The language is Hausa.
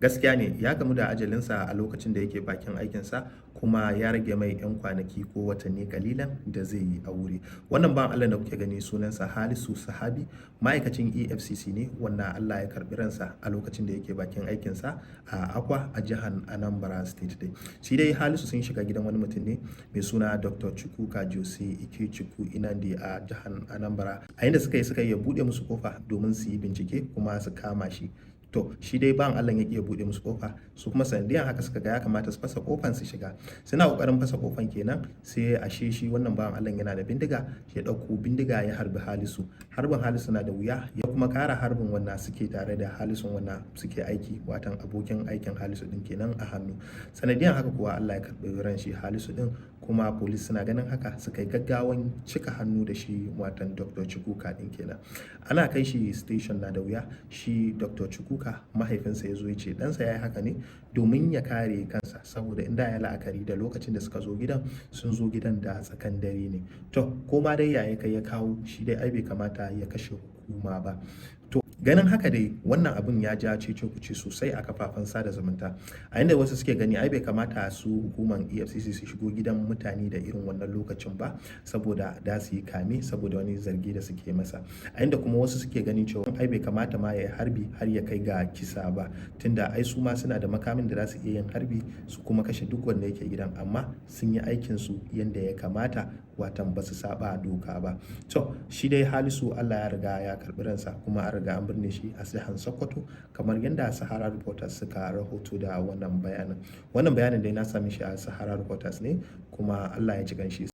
Gaskiya ne, ya gamu da ajalinsa a lokacin da yake bakin aikinsa, kuma ya rage mai 'yan kwanaki ko watanni kalilan da zai yi aure. Wannan bawan Allah da kuke gani sunansa Halisu Sahabi, ma'aikacin EFCC ne wanda Allah ya karbi ransa a lokacin da yake bakin aikinsa a Akwa a jihar Anambra State dai. Shi dai Halisu sun shiga gidan wani mutum ne mai suna Dr. Chukwuka Jose Ikechukwu Inandi a jihar Anambra. A inda suka yi ya buɗe musu kofa domin su yi bincike kuma su kama shi. To, shi dai bawan Allah ya ƙi ya buɗe musu kofa, su kuma sanadiyan haka suka ga ya kamata su fasa kofan su shiga. Suna ƙoƙarin fasa kofan kenan, sai ashe shi wannan bawan Allah yana da bindiga, ya ɗauko bindiga ya harbi Halisu. Harbin Halisu na da wuya, ya kuma kara harbin wanda suke tare da Halisun, wanda suke aiki, watan abokin aikin Halisu din kenan, a hannu. Sanadiyan haka kuwa Allah ya karɓi ran shi Halisu din, kuma police suna ganin haka suka yi gaggawan cika hannu da shi, watan Dr. Chukwuka din kenan. Ana kai shi station na da wuya, shi Dr. Chukwuka mahaifinsa ya zo ya ce ɗansa ya yi haka ne domin ya kare kansa, saboda inda ya la'akari da lokacin da suka zo gidan, sun zo gidan da tsakan dare ne. To, ko ma dai yaya kai ya kawo, shi dai ai bai kamata ya kashe hukuma ba. To, ganin haka dai, wannan abin ya ja cece kuce sosai a kafafen sada zumunta, a inda wasu suke gani ai bai kamata su hukumar EFCC su shigo gidan mutane da irin wannan lokacin ba, saboda da su yi kame saboda wani zargi da suke masa, a inda kuma wasu suke ganin cewa ai bai kamata ma ya yi harbi har ya kai ga kisa ba, tunda ai su ma suna da makamin da za su iya yin harbi su kuma kashe duk wanda yake gidan, amma sun yi aikin su yanda ya kamata, watan ba su saba doka ba. To, shi dai Halisu Allah ya riga ya karbi ransa, kuma an riga an birne shi a jihar Sokoto, kamar yadda Sahara Reporters suka rahoto da wannan bayanin. Wannan bayanin dai na same shi a Sahara Reporters ne, kuma Allah ya ji ganshi.